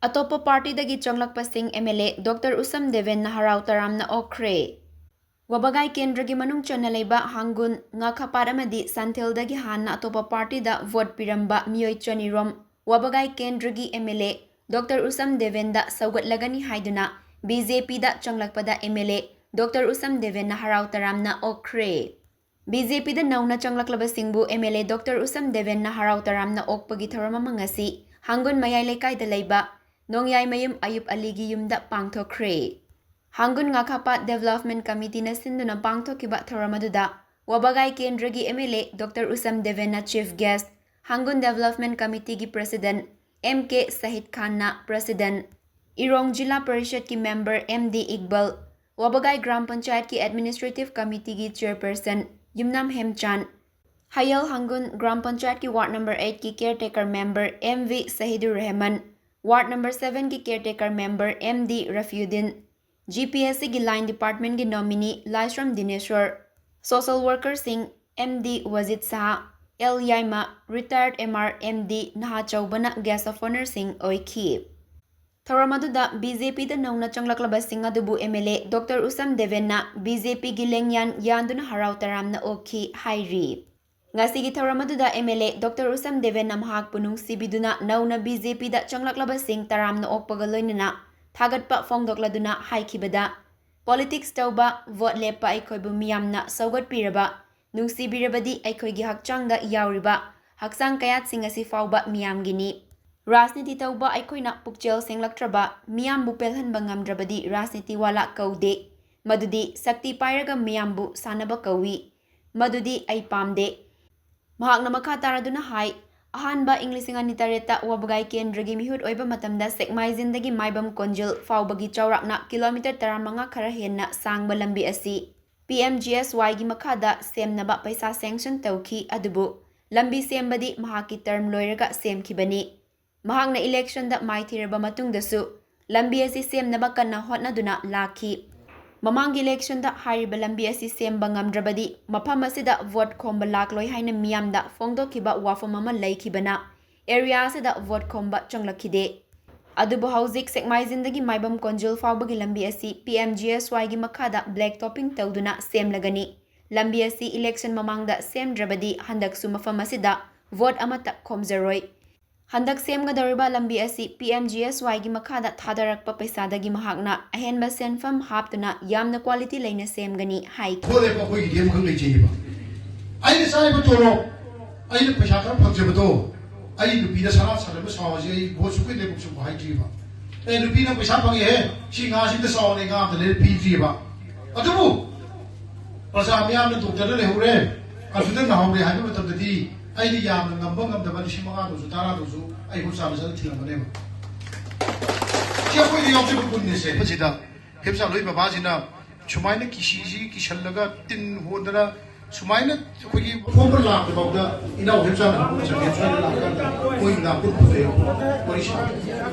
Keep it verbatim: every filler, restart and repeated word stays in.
ꯑꯇꯣꯞꯄ ꯄꯥꯔꯇꯤꯗꯒꯤ ꯆꯪꯂꯛꯄꯁꯤꯡ M L A doctor Usham ꯗꯦꯕꯦꯟꯅ ꯍꯔꯥꯎ ꯇꯔꯥꯝꯅ ꯑꯣꯛꯈ꯭ꯔꯦ꯫ ꯋꯥꯕꯒꯥꯏ ꯀꯦꯟꯗ꯭ꯔꯒꯤ ꯃꯅꯨꯡ ꯆꯟꯅ ꯂꯩꯕ ꯍꯥꯡꯒꯨꯟ, ꯉꯥꯈꯥꯄꯥꯠ ꯑꯃꯗꯤ ꯁꯟꯊꯦꯜꯗꯒꯤ ꯍꯥꯟꯅ ꯑꯇꯣꯞꯄ ꯄꯥꯔꯇꯤꯗ ꯚꯣꯠ ꯄꯤꯔꯝꯕ ꯃꯤꯑꯣꯏ ꯆꯅꯤꯔꯣꯝ ꯋꯥꯕꯒꯥꯏ ꯀꯦꯟꯗ꯭ꯔꯒꯤ ꯑꯦꯝ ꯑꯦꯜ ꯑꯦ ꯗꯣꯛꯇꯔ ꯎꯁꯝ ꯗꯦꯕꯦꯟꯗ ꯁꯧꯒꯠꯂꯒꯅꯤ ꯍꯥꯏꯗꯨꯅ ꯕꯤ ꯖꯦ ꯄꯤꯗ ꯆꯪꯂꯛꯄꯗ M L A doctor Usham ꯗꯦꯕꯦꯟꯅ ꯍꯔꯥꯎ ꯇꯔꯥꯝꯅ ꯑꯣꯛꯈ꯭ꯔꯦ꯫ ꯕꯤ ꯖꯦ ꯄꯤꯗ ꯅꯧꯅ ꯆꯪꯂꯛꯂꯕꯁꯤꯡꯕꯨ M L A doctor Usham ꯗꯦꯕꯦꯟꯅ ꯍꯔꯥꯎ ꯇꯔꯥꯝꯅ ꯑꯣꯛꯄꯒꯤ ꯊꯧꯔꯝ ꯑꯃ ꯉꯁꯤ ꯍꯥꯡꯒꯨꯟ ꯃꯌꯥꯏ ꯂꯩꯀꯥꯏꯗ ꯂꯩꯕ ꯅꯣꯡꯌꯥꯏꯃꯌꯨꯝ ꯑꯌꯨꯕ ꯑꯂꯤꯒꯤ ꯌꯨꯝꯗ ꯄꯥꯡꯊꯣꯛꯈ꯭ꯔꯦ꯫ ꯍꯥꯡꯒꯨꯟ ꯉꯥꯈꯥꯄꯥꯠ ꯗꯦꯕꯂꯞꯃꯦꯟ ꯀꯃꯤꯇꯤꯅ ꯁꯤꯟꯗꯨꯅ ꯄꯥꯡꯊꯣꯛꯈꯤꯕ ꯊꯧꯔꯝ ꯑꯗꯨꯗ ꯋꯥꯕꯒꯥꯏ ꯀꯦꯟꯗ꯭ꯔꯒꯤ M L A doctor Usham ꯗꯦꯕꯦꯟꯅ ꯆꯤꯐ ꯒꯦꯁ꯭ꯠ, ꯍꯥꯡꯒꯨꯟ ꯗꯦꯕꯂꯞꯃꯦꯟ ꯀꯃꯤꯇꯤꯒꯤ ꯄ꯭ꯔꯦꯁꯤꯗꯦꯟꯠ ꯑꯦꯝ ꯀꯦ ꯁꯍꯤꯗ ꯈꯥꯟꯅ ꯄ꯭ꯔꯦꯁꯤꯗꯦꯟꯠ, ꯏꯔꯣꯡ ꯖꯤꯂꯥ ꯄꯔꯤꯁꯗꯀꯤ member M D Iqbal, Wabgai ꯒ꯭ꯔꯥꯝ ꯄꯟꯆꯥꯌꯠꯀꯤ ꯑꯦꯗꯃꯤꯅꯤꯁꯇ꯭ꯔꯦꯇꯤꯚ ꯀꯃꯤꯇꯤꯒꯤ ꯆꯦꯌꯔꯄꯔꯁꯟ ꯌꯨꯝꯅꯥꯝ ꯍꯦꯝꯆꯥꯟ, ꯍꯌꯦꯜ ꯍꯥꯡꯒꯨꯟ ꯒ꯭ꯔꯥꯝ ꯄꯟꯆꯥꯌꯠꯀꯤ ꯋꯥꯔꯗ ꯅꯝꯕꯔ ꯑꯩꯠꯀꯤ caretaker member M V Sahidur Rehman, ward number ꯁꯚꯦꯟꯒꯤ caretaker member M D Rafiuddin, G P S ꯁꯤꯒꯤ ꯂꯥꯏꯟ ꯗꯤꯄꯥꯔꯠꯃꯦꯟꯒꯤ ꯅꯣꯃꯤꯅꯤ ꯂꯥꯏꯁ꯭ꯔꯝ ꯗꯤꯅꯦꯁ꯭ꯋꯔ, ꯁꯣꯁꯦꯜ ꯋꯥꯔꯀꯔꯁꯤꯡ M D Wajid Shah, L Yaima, retired M R M D ꯅꯍꯥꯆꯧꯕꯅ guest of ꯑꯣꯅꯔꯁꯤꯡ ꯑꯣꯏꯈꯤ꯫ ꯊꯧꯔꯝ ꯑꯗꯨꯗ ꯕꯤ ꯖꯦ ꯄꯤꯗ ꯅꯧꯅ ꯆꯪꯂꯛꯂꯕꯁꯤꯡ ꯑꯗꯨꯕꯨ M L A doctor Usham ꯗꯦꯕꯦꯟꯅ ꯕꯤ ꯖꯦ ꯄꯤꯒꯤ ꯂꯦꯡꯌꯥꯟ ꯌꯥꯟꯗꯨꯅ ꯍꯔꯥꯎ ꯇꯔꯥꯝꯅ ꯑꯣꯛꯈꯤ ꯍꯥꯏꯔꯤ꯫ ꯉꯁꯤꯒꯤ ꯊꯧꯔꯝ ꯑꯗꯨꯗ M L A doctor Usham ꯗꯦꯕꯦꯟꯅ ꯃꯍꯥꯛꯄꯨ ꯅꯨꯡꯁꯤꯕꯤꯗꯨꯅ ꯅꯧꯅ ꯕꯤ ꯖꯦ ꯄꯤꯗ ꯆꯪꯂꯛꯂꯕꯁꯤꯡ ꯇꯔꯥꯝꯅ ꯑꯣꯛꯄꯒ ꯂꯣꯏꯅꯅ ꯊꯥꯒꯠꯄ ꯐꯣꯡꯗꯣꯛꯂꯗꯨꯅ ꯍꯥꯏꯈꯤꯕꯗ, ꯄꯣꯂꯤꯇꯤꯛꯁ ꯇꯧꯕ, ꯚꯣꯠ ꯂꯦꯞꯄ ꯑꯩꯈꯣꯏꯕꯨ ꯃꯤꯌꯥꯝꯅ ꯁꯧꯒꯠꯄꯤꯔꯕ, ꯅꯨꯡꯁꯤꯕꯤꯔꯕꯗꯤ ꯑꯩꯈꯣꯏꯒꯤ ꯍꯛꯆꯥꯡꯗ ꯌꯥꯎꯔꯤꯕ ꯍꯛꯆꯥꯡ ꯀꯌꯥꯠꯁꯤꯡ ꯑꯁꯤ ꯐꯥꯎꯕ ꯃꯤꯌꯥꯝꯒꯤꯅꯤ꯫ ꯔꯥꯖꯅꯤꯇꯤ ꯇꯧꯕ ꯑꯩꯈꯣꯏꯅ ꯄꯨꯛꯆꯦꯜ ꯁꯦꯡꯂꯛꯇ꯭ꯔꯕ, ꯃꯤꯌꯥꯝꯕꯨ ꯄꯦꯜꯍꯟꯕ ꯉꯝꯗ꯭ꯔꯕꯗꯤ ꯔꯥꯖꯅꯤꯇꯤ ꯋꯥꯂꯥ ꯀꯧꯗꯦ꯫ ꯃꯗꯨꯗꯤ ꯁꯛꯇꯤ ꯄꯥꯏꯔꯒ ꯃꯤꯌꯥꯝꯕꯨ ꯁꯥꯟꯅꯕ ꯀꯧꯏ꯫ ꯃꯗꯨꯗꯤ ꯑꯩ ꯄꯥꯝꯗꯦ꯫ ꯃꯍꯥꯛꯅ ꯃꯈꯥ ꯇꯥꯔꯗꯨꯅ ꯍꯥꯏ, ꯑꯍꯥꯟꯕ ꯏꯪ ꯂꯤꯁꯤꯡ ꯑꯅꯤ ꯇꯔꯦꯠꯇ ꯋꯥꯕꯒꯥꯏ ꯀꯦꯟꯗ꯭ꯔꯒꯤ ꯃꯤꯍꯨꯠ ꯑꯣꯏꯕ ꯃꯇꯝꯗ ꯁꯦꯛꯃꯥꯏꯖꯤꯟꯗꯒꯤ ꯃꯥꯏꯕꯝ ꯀꯣꯟꯖꯤꯜ ꯐꯥꯎꯕꯒꯤ ꯆꯥꯎꯔꯥꯛꯅ ꯀꯤꯂꯣꯃꯤꯇꯔ ꯇꯔꯥꯃꯉꯥ ꯈꯔ ꯍꯦꯟꯅ ꯁꯥꯡꯕ ꯂꯝꯕꯤ ꯑꯁꯤ ꯄꯤ ꯑꯦꯝ ꯖꯤ ꯑꯦꯁ ꯋꯥꯏꯒꯤ ꯃꯈꯥꯗ ꯁꯦꯝꯅꯕ ꯄꯩꯁꯥ ꯁꯦꯡꯁꯟ ꯇꯧꯈꯤ꯫ ꯑꯗꯨꯕꯨ ꯂꯝꯕꯤ ꯁꯦꯝꯕꯗꯤ ꯃꯍꯥꯛꯀꯤ ꯇꯔꯝ ꯂꯣꯏꯔꯒ ꯁꯦꯝꯈꯤꯕꯅꯤ꯫ ꯃꯍꯥꯛꯅ ꯏꯂꯦꯛꯁꯟꯗ ꯃꯥꯏꯊꯤꯔꯕ ꯃꯇꯨꯡꯗꯁꯨ ꯂꯝꯕꯤ ꯑꯁꯤ ꯁꯦꯝꯅꯕ ꯀꯟꯅ ꯍꯣꯠꯅꯗꯨꯅ ꯂꯥꯛꯈꯤ꯫ ꯃꯃꯥꯡꯒꯤ ꯏꯂꯦꯛꯁꯟꯗ ꯍꯥꯏꯔꯤꯕ ꯂꯝꯕꯤ ꯑꯁꯤ ꯁꯦꯝꯕ ꯉꯝꯗ꯭ꯔꯕꯗꯤ ꯃꯐꯝ ꯑꯁꯤꯗ ꯚꯣꯠ ꯈꯣꯝꯕ ꯂꯥꯛꯂꯣꯏ ꯍꯥꯏꯅ ꯃꯤꯌꯥꯝꯗ ꯐꯣꯡꯗꯣꯛꯈꯤꯕ ꯋꯥꯐꯝ ꯑꯃ ꯂꯩꯈꯤꯕꯅ ꯑꯦꯔꯤꯌꯥ ꯑꯁꯤꯗ ꯚꯣꯠ ꯈꯣꯝꯕ ꯆꯪꯂꯛꯈꯤꯗꯦ꯫ ꯑꯗꯨꯕꯨ ꯍꯧꯖꯤꯛ ꯁꯦꯛꯃꯥꯏꯖꯤꯟꯗꯒꯤ ꯃꯥꯏꯕꯝ ꯀꯣꯟꯖꯤꯜ ꯐꯥꯎꯕꯒꯤ ꯂꯝꯕꯤ ꯑꯁꯤ ꯄꯤ ꯑꯦꯝ ꯖꯤ ꯑꯦꯁ ꯋꯥꯏꯒꯤ ꯃꯈꯥꯗ ꯕ꯭ꯂꯦꯛ ꯇꯣꯞꯄꯤꯡ ꯇꯧꯗꯨꯅ ꯁꯦꯝꯂꯒꯅꯤ꯫ ꯂꯝꯕꯤ ꯑꯁꯤ ꯏꯂꯦꯛꯁꯟ ꯃꯃꯥꯡꯗ ꯁꯦꯝꯗ꯭ꯔꯕꯗꯤ ꯍꯟꯗꯛꯁꯨ ꯃꯐꯝ ꯑꯁꯤꯗ ꯚꯣꯠ ꯑꯃꯠꯇ ꯈꯣꯝꯖꯔꯣꯏ꯫ ꯍꯟꯗꯛ ꯁꯦꯝꯒꯗꯧꯔꯤꯕ ꯂꯝꯕꯤ ꯑꯁꯤ ꯄꯤ ꯑꯦꯝ ꯖꯤ ꯑꯦꯁ ꯋꯥꯏꯒꯤ ꯃꯈꯥꯗ ꯊꯥꯗꯔꯛꯄ ꯄꯩꯁꯥꯗꯒꯤ ꯃꯍꯥꯛꯅ ꯑꯍꯦꯟꯕ ꯁꯦꯟꯐꯝ ꯍꯥꯞꯇꯨꯅ ꯌꯥꯝꯅ ꯀ꯭ꯋꯥꯂꯤꯇꯤ ꯂꯩꯅ ꯁꯦꯝꯒꯅꯤ ꯍꯥꯏꯈꯤ꯫ ꯊꯣꯛꯂꯦꯕ ꯑꯩꯈꯣꯏꯒꯤꯗꯤ ꯑꯃꯈꯛ ꯂꯩꯖꯩꯌꯦꯕ꯫ ꯑꯩꯅ ꯆꯥꯔꯤꯕ ꯇꯣꯂꯣꯞ, ꯑꯩꯅ ꯄꯩꯁꯥ ꯈꯔ ꯐꯪꯖꯕꯗꯣ, ꯑꯩ ꯅꯨꯄꯤꯗ ꯁꯅꯥ ꯁꯥꯟꯅꯕ ꯁꯥꯎ ꯍꯥꯏꯁꯦ ꯑꯩ ꯚꯣꯠ ꯁꯨꯛꯂꯦꯞ ꯂꯦꯞꯄ ꯁꯨꯛ ꯍꯥꯏꯗ꯭ꯔꯤꯕ꯫ "ꯑꯦ, ꯅꯨꯄꯤ, ꯅꯪ ꯄꯩꯁꯥ ꯐꯪꯉꯦꯍꯦ, ꯁꯤ ꯉꯥꯁꯤꯗ ꯆꯥꯎꯅꯦ, ꯉꯥ ꯑꯝꯇ ꯂꯩꯔ ꯄꯤꯗ꯭ꯔꯤꯕ"꯫ ꯑꯗꯨꯕꯨ ꯄ꯭ꯔꯖꯥ ꯃꯤꯌꯥꯝꯅ ꯗꯣꯛꯇꯔꯗ ꯂꯩꯍꯧꯔꯦ, ꯑꯗꯨꯗ ꯅꯥꯍꯧꯔꯦ ꯍꯥꯏꯕ ꯃꯇꯝꯗꯗꯤ ꯑꯩꯗꯤ ꯌꯥꯝꯅ ꯉꯝꯕ ꯉꯝꯗꯕ ꯂꯤꯁꯤꯡ ꯃꯉꯥꯗꯁꯨ ꯇꯔꯥꯗꯁꯨ ꯑꯩ ꯍꯣꯁꯄꯤꯇꯥꯜꯗ ꯆꯠꯂ ꯊꯤꯔꯝꯒꯅꯦꯕ꯫ ꯁꯤ ꯑꯩꯈꯣꯏꯗ ꯌꯥꯎꯖꯕ ꯒꯨꯟꯅꯦꯁꯦ꯫ ꯃꯁꯤꯗ ꯍꯦꯝꯆꯥꯂꯣꯏ ꯕꯕꯥꯁꯤꯅ ꯁꯨꯃꯥꯏꯅ ꯀꯤꯁꯤꯁꯤ ꯀꯤꯁꯜꯂꯒ ꯇꯤꯟ ꯍꯣꯟꯗꯅ ꯁꯨꯃꯥꯏꯅ ꯑꯩꯈꯣꯏꯒꯤ ꯈꯣꯝꯕ ꯂꯥꯛꯄ ꯐꯥꯎꯗ ꯏꯅꯥꯎ ꯍꯦꯝꯆꯥꯅ ꯆꯪꯉꯦ꯫ ꯁ꯭ꯋꯥꯏꯗ ꯂꯥꯛꯀꯥꯟꯗ ꯑꯩꯈꯣꯏ ꯅꯥꯀꯨꯞ ꯄꯨꯊꯣꯛꯑꯦ, ꯋꯥꯔꯤ ꯁꯥꯕ꯫